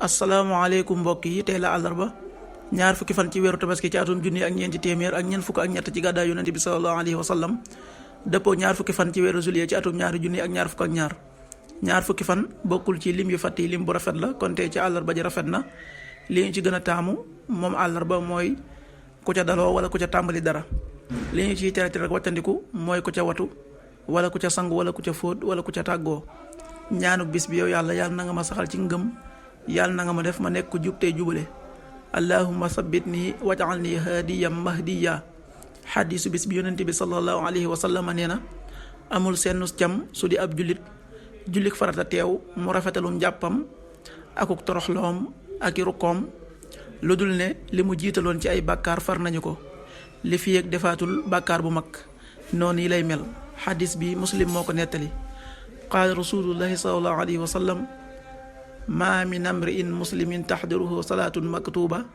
asalaamaaleykum mbokk yi tey la àllarba ñaar fukki fan ci weeru tabaski ci atum junni ak ñeenti téeméer ak ñeent fukk ak ñett ci gàddaay yonente bi sallallahu alayhi wa sallam dëppoo ñaar fukki fan ci weeru juillet ci atum ñaari junni ak ñaar fukk ak ñaar fukki fan bokkul ci lim yu fàtt yi lim bu rafet la kon tey ci àllarba ji rafet na li ñu ci gën a taamu moom àllarba mooy ku ca daloo wala ku ca tàmbali dara li ñu ciy tere rek wàccandiku mooy ku ca watu wala ku ca sangu wala ku ca fóot wala ku ca tàggoo ñaanuk bis bi yow yàlla na nga ma saxal ci ngëm yàlla na nga ma def ma nekk ku jub tey jubale allahumma sabbitni waj'alni hadiyan mahdiya xadiisu bis bi yonente bi sallallahu alayhi wa sallam nee na amul seenus cam su di ab jullik farata teew mu rafetalum njàppam akuk toroxloom ak i rukkoom lu dul ne li mu jiitaloon ci ay bàkkaar far nañu ko li fi yëg defaatul bàkkaar bu mag noonu yi lay mel xadiis bi muslim moo ko nettali qaala rasulullahi sallallahu alayhi wa sallam maa min amri'in muslimin taxdiruhu salaatun maktuba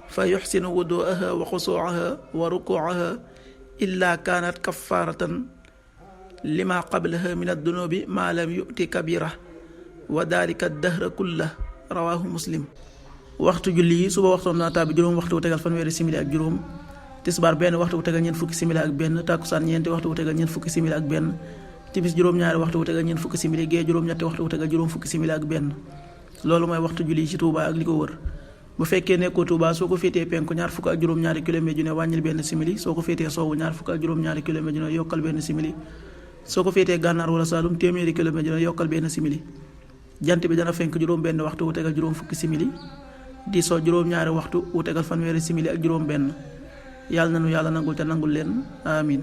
fa yuxsinu wudu'aha wa xusuu'aha wa rukuu'aha illa kaanat kafaaratan lima qablaha min addunubi maa lam yu'ti kabira wa daalika dahra kullah rawaahu muslim. waxtu julli yi suba waxtoon naa tàbbi juróom waxtu wu tegal fanweeri simili ak juróom, tisbaar benn waxtu wu tegal ñeent fukki simili ak benn, takkusaan ñeenti waxtu wu tegal ñeent fukki simili ak benn, timis juróom-ñaari waxtu wu tegal ñeent fukki simili, gee juróom-ñetti waxtu wu tegal juróom fukki simili ak benn. loolu mooy waxtu julli ci Touba ak li ko wër. bu fekkee nekkoo Touba soo ko féetee penku ñaar fukk ak juróom-ñaari kilomètre ju ne wàññil benn simili, soo ko féetee sowwu ñaar fukk ak juróom-ñaari kilomètre ju ne yokkal benn simili, soo ko féetee gànnaar wala Saalum téeméeri kilomètre ju ne yokkal benn simili. jant bi dana fenk juróom benn waxtu wu tegal juróom fukki simili, di soo juróom-ñaari waxtu wu tegal fanweeri simili ak juróom benn. yàlla nanu yàlla nangul te nangul leen amin